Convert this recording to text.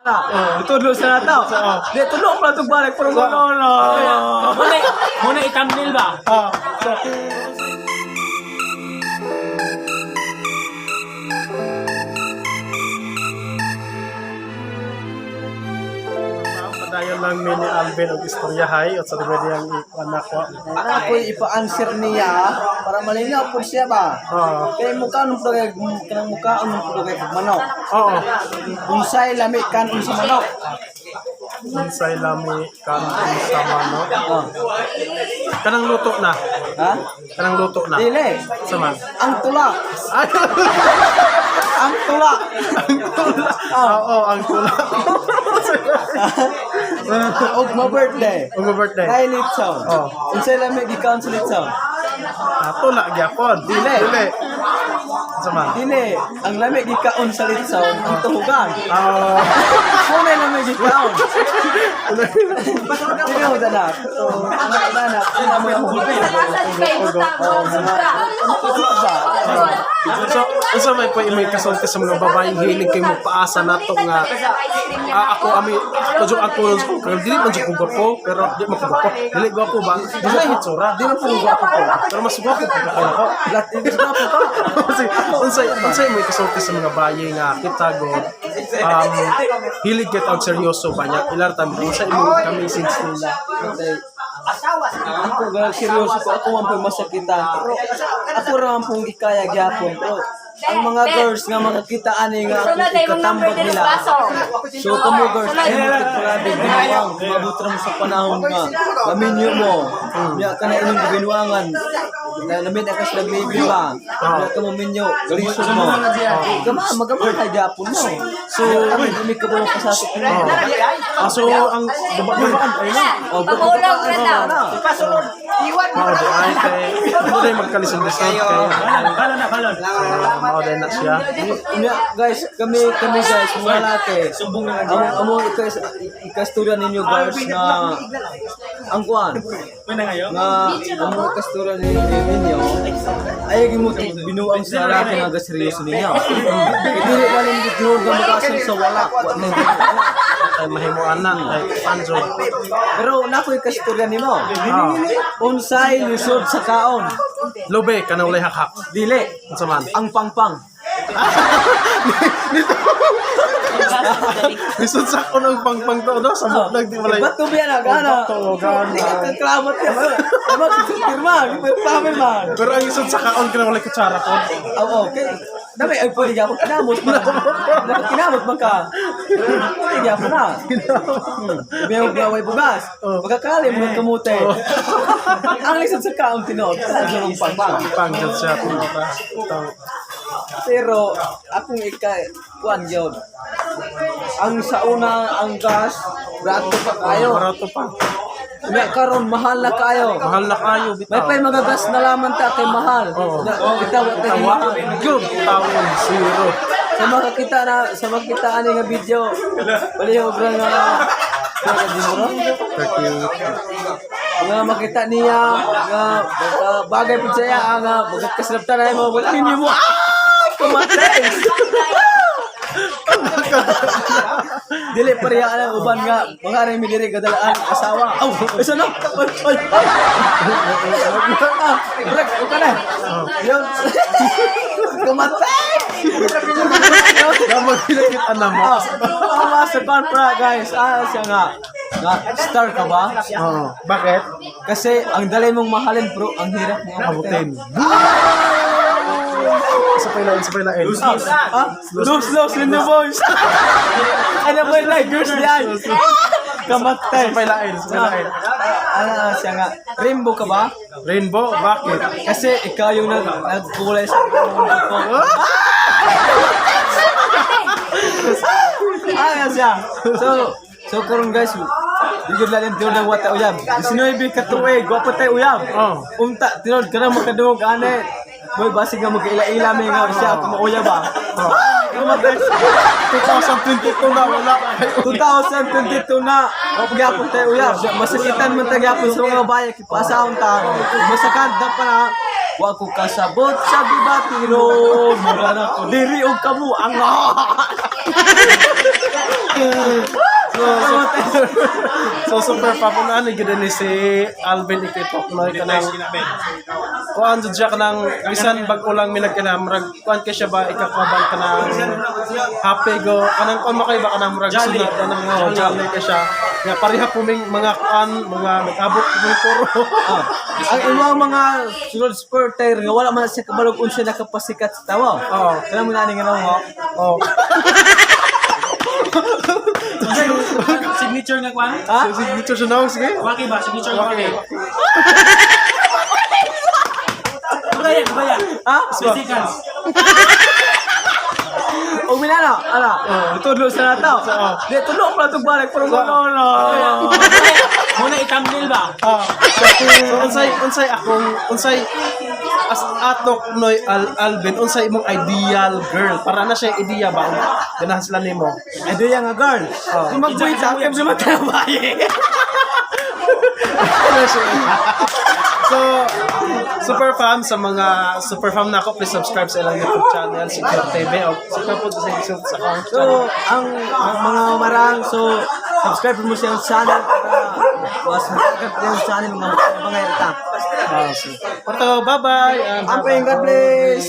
Itudlo sa nato. Di tudlo pa itong balik pero no no. Muna, muna i-thumbnail ba? Ah, so, padayon lang mi ni Alvin og istoryahay at sa dili niyang anak ko. Ana ko ipa-answer niya para malinaw po siya ba. Oo. Kay mukha nung kay kanang mukha nung kay manok. Oo. Unsay lami kan unsa manok. Unsay lami kan sa manok. Oh. Kanang luto na. Ha? Kanang luto na. Dili. Sa man. Ang tula. Ay, Ang tula. ang tula. Oo, ang tula. Og mo birthday. Ug birthday. Kay litson. Oh. Unsay lami gikan sa litson? Ah, tula gyapon. Dili. Dili. Sa man. Dili, ang lami gikaon sa litson ang tuhugan. Oo. Muna lami gikaon. Dili mo dana. So, anak dana, sila mo yung So, unsa may pa may kasulti sa mga babaeng hilig kay mo paasa nato nga ako ami ako jud ako ko pero dili man jud ko gwapo pero di man ko gwapo dili gwapo ba dili man itsura Di man po gwapo ko. pero mas gwapo pa kay ako. Lahat mas gwapo ka. Kasi unsay may kasulti sa mga babae nga kita god hilig kay og seryoso ba niya ilar ta unsay imong kami since nila? Ako ga seryoso ko ako man po masakitan. Pero ako ra man pong gikaya gyapon. Pero ang mga girls nga makakita ani nga Sunod ay mga number ikatambag din nila. baso. So kamo girls, ay mo grabe binuang, kumabot ra mo sa panahon nga maminyo mo. Nya ka na inyong gibinuangan. Na namin ka sa baby ba. Nya ka maminyo, galisod mo. Gama magama kay gyapon mo. So kami kami ka ba pasasok mo. Ah, so ang babaan ay na. Oh, Pamulong ka daw. Mao di ay kay mo day magkalisod-lisod kay Balon na, balon. so mao day na siya. Nya, guys, kami kami guys, mga lalaki. Amo amo ikasturya ninyo guys nga ang kuan Muna ngayon. nga amo ikasturya ninyo ay mo binuang sa lalaki nga seryoso ninyo. Dili ba ning gitnuod nga makasal sa wala, wa na wala. Ay mahimuan na ay panjo. Pero nako ikasturya nimo. Ah. Unsay lisod sa kaon? Lobe kanang walay hakhak. Dili Unsa man? ang pangpang. Lisod sa ako ng pangpang to no sa buknag di malay. Ba't tubiyan na gana? Bato, gana. Di ka kaklamat yan. Ano, pirma, pirma man. Pero ang lisod sa kaon kanang walay kutsara ko. Oo, okay. Dami, ay pwede ka kinamot man. Dapat kinamot man ka. Pwede ka na. May gaway bugas. Magkakali mo kamute. Ang lisod sa kaon tinuod, sa ng pangpang. Pang jud siya tinuod. Tang Pero akong ika kuan yun. Ang sa una ang gas, brato pa kayo. barato pa. Nya karon mahal na kayo. Mahal na kayo May bitaw. pay magagas na laman ta kay mahal. Oo. Na, kita wa tayo Tawa. mahal. Good tawon zero. Sa makakita na sa makita ani nga video, palihog ra nga nga di mo ro? 30. Nga makita niya nga baka bagay pud siya nga magkaslapta na mo wala ninyo mo. Ah! Kumatay. Dili pareha ang uban nga mga rin mi diri gadalaan asawa. Aw, isa no. Ay, ay, ay. Ah, break, okay na. Yun. Kumatay. Gamag pinakita na mo. Ah, ah, sa kontra, guys. Ah, siya nga. Nga, star ka ba? Oo. Bakit? Kasi ang dali mong mahalin, bro, ang hirap mong Abutin. Sa pailain, sa pailain. Ah, los, los in the boys. Ano ba yung like, girls di ay? Kamatay. Sa pailain, sa pailain. Ah, ah, siya nga. Rainbow ka ba? Rainbow, bakit? Kasi ikaw yung nagkulay sa mundo ko. Ah, siya. So karon guys, di gud lalim tinuod ang wata uyab. 19 ka tuig, wa pa tay uyab. Oh. Unta tinuod ka na makadungog ane. Boy, basig nga magkaila-ila may nga siya ako mauyab ba. Ah, kamatay. 2022 na wala. 2022 na. Wa pa gyapon tayo uyab. Masakitan man ta gyapon sa mga babae kipasahon ta. Masakan da pa na. Wa ko kasabot sa bibatiro. Mura na ko diri og kamo ang. So super papunaan ni gid ni si Alvin Ikitok no, kanang kuan jud siya, kanang bisan bag-o lang mi nagkanang murag kuan kay siya ba, ikakuban, kanang happy go, kanang kuan mo kay ba, kanang murag sunod, kanang, oh, jolly kay siya nga pareha po ming mga kuan, mga nag-abot po ming puro. Ah, ang imong mga sunod supporter nga wala man siya kabalog unsa nakapasikat sa tawo. Oo. Kailangan mo na ni nga mo. Oh. Signature nga kwan? Ha? So, signature siya na, sige. Waki ba? Signature nga waki. Kaya, kaya. Ha? Physicals. O minana, ala. Tudlo sa nataw. Di tudlo pa tug balik pero no no. Muna i-thumbnail ba? Ah, so unsay akong unsay as atok Noy Alvin, unsay imong ideal girl para na siya ideya ba ganahan sila nimo? Ay do nga girl. Kung magbuhit sa akin sa mata baye. Ano siya? So super fam, sa mga super fam na ako, please subscribe sa ilang YouTube channel, si Club TV, o si Club po sa sa akong So channel. ang mga marang, so subscribe mo siyang channel para was makagat yung channel mga mga ta. Ah, sige. Parto, bye bye. Amping, God bless.